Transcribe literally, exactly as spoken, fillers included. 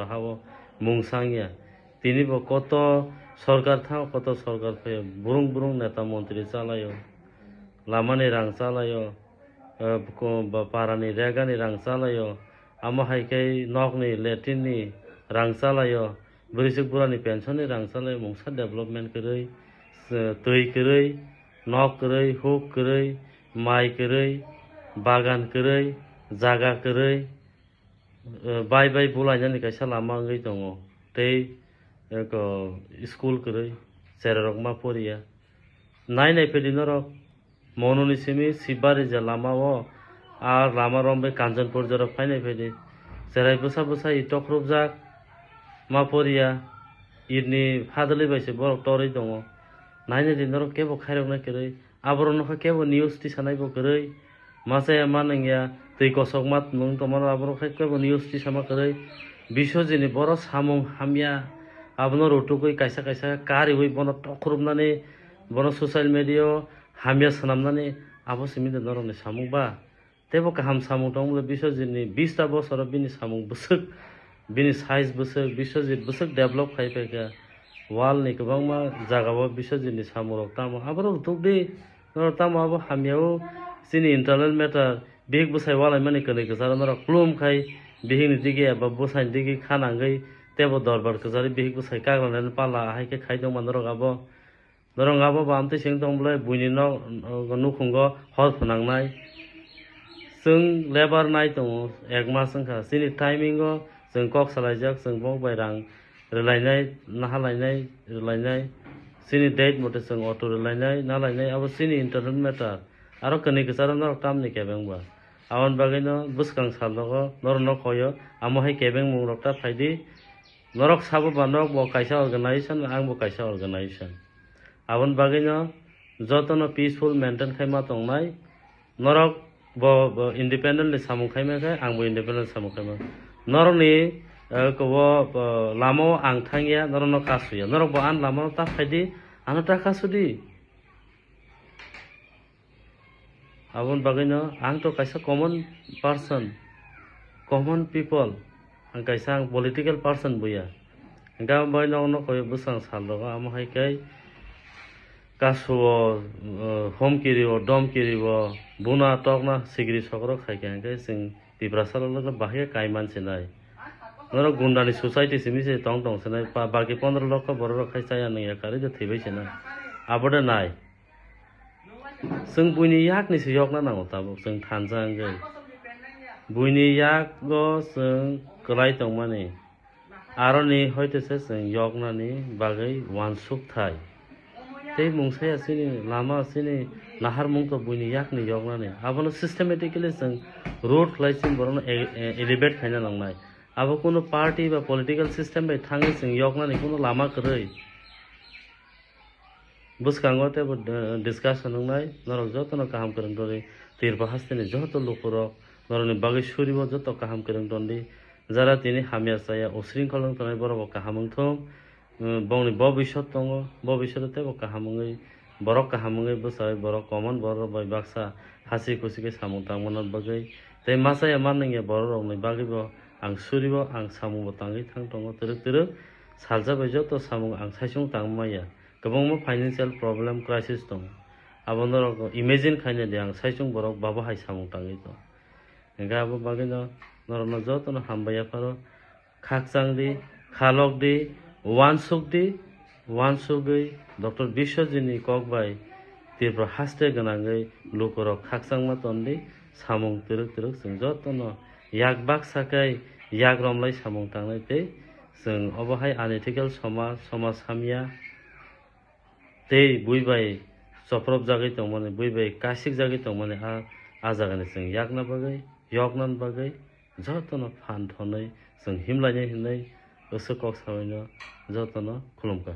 Hao mung sangya. Tini bo koto sorkar thango, koto sorkar phaio. Burung burung neta montri chalaio. Lamani rang chalaio. Eh, ko-, ba-, parani regani rang chalaio. Amo hai khe nokni latrine ni rang chalaio. Bwrwisuk burani pension ni rang chalaio. Mungsa development kwrwi, eh, twi kwrwi, nok kwrwi, huk kwrwi, mai kwrwi, bagan kwrwi, jaga kwrwi. Eh, bai bai bulainani kaisa lama wngwi tongo. Tei, eh, ko, school kwrwi, chererok ma poriya. Nai nai phedi norok, Mononi simi Sibari je lama o, a lama rombe Kanchanpur jora phainai phedi. Cherai bwsa bwsa i tokrupjak, ma poriya, itni phadali bai se borok torwi tongo. Nai nai di norok kebo khairoknai kwrwi. Aborok nokha kebo news tisanai bo kwrwi. Machaya ma nangya, twi kosok ma nung tongmano aborok hai kebo news tisama kwrwi. Biswajit ni boro samung hamya, abono rutugwi kaisa kaisa kariwi bono tokhorupnani, bono social media o hamya swnamnani, abo simi de norokni samung ba? Teibo kaham samung tong bole Biswajit ni bista bosoro bini samung bwswk, bini size bwswk, Biswajit bwswk develop khai phaikha. World ni kwbangma jagao Biswajit ni samung rok tamo. Aborok rwtuk di, norok tamo abo hamya o chini internal matter, bihik bwsai walaimani kwnwi kwcharo norok klum khai bihik ni digi eba bwsai ni digi kha nangwi teibo dorbar kwchari bihik bwsai kagra nani pala ahai khe khai tongma norok abo. Norok abo ba amtwi seng tong bwlai buini nok, nukhungo hor phwnangnai. Chwng labour nai tongo, ek mas wngkha. Chini timing o chwng kok salaijak, chwng bok bai rang rwlainai, nahalainai, rwlainai. Chini date mote chwng auto rwlainai, nalainai, abo chini internal matter. Aro kwnwi kwcharo norok tamni kebeng ba. Aboni bagwino bwskang sal rogo norokno koyo, amo hai kebeng mung rok ta phaidi. Norok sabo ba nok bo kaisa organization, ang bo kaisa organization. Aboni bagwino jotono peaceful maintain khai ma tongnai. Norok bo, bo independently samung khai ma khe, ang bo independent samung khai ma. Norokni, eh, kobo, eh, lama o ang thangya, norokno kasuya. Norok bo ani lama o ta phaidi, ano ta kasudi. Aboni bagwino ang to kaisa common person, common people, ang kaisa ang political person buya. Hingke ang bai nokno koi bwsang sal rogo, amo hai khe kasuo, eh, homkiri o, domkiri o, buna tokna sigiri sokrok khai khe hingke chwng Tiprasa rok bahai khe kaiman sinai. Norok gundani society simi se tong tong sinai, pa-, baki pondro lokho borok rok khai chaya nung ya kari de thwibai sinai. Abo de nai. Chwng buini yakni se yokna nango tabuk, chwng thansa wngwi. Buini yago chwng kwlai tongmani, aroni hoite se chwng yoknani bagwi uansuk thai. Tei mungsaya chini lama, chini naharmung to buini yakni yoknani. Abono systematically chwng root khlai chini borokno e-, e-, elevate khaina nangnai. Abo kunu party ba political system bai thangwi chwng yoknani kunu lama kwrwi. Bwskango teibo, eh, discussion wngnai, norok jotono kaham kwrwng tongdi. Tirpa hasteni joto lukurok norokni bagwi suribo joto kaham kwrwng tongdi. Jara tini hamya chaya, usringkhol wng tongnai borokbo kaham wngthung. Eh, bongni bobisot tongo, bobisot teibo kaham wngwi, borok kaham wngwi bwchaui borok common borok bai baksa hasi khusi khe samung tangmano bagwi. Tei machaya mannwngya borok rokni bagwibo ang suribo, ang samungbo tangwi thang tongo twrwk twrwk. Salsa bai joto samung ang saichung tangmaya. Kwbangma financial problem, crisis tongo. Abo norok imagine khaina di, ang saichung borok babo hai samung tangwi tongo. Hingkhe abo bagwino norokno jotono hambai yapharo, khakchang di, khalok di, uansuk di, uansugwi Doctor Biswajit ni kok bai Tripura haste gwnangwi lukurok khakchangma ton di, samung twrwk twrwk chwng jotono yak baksa khe yak romlai samung tangnai tei chwng obo hai unethical somaj, somaj hamya, tei bui bai chopropjagwi tongmani, bui bai kasikjagwi tongmani a, a jagani chwng yakna bagwi, yokna bagwi jotono phan thonwi chwng himlainai hinwi bwswk kok sabaino jotono khulumkha.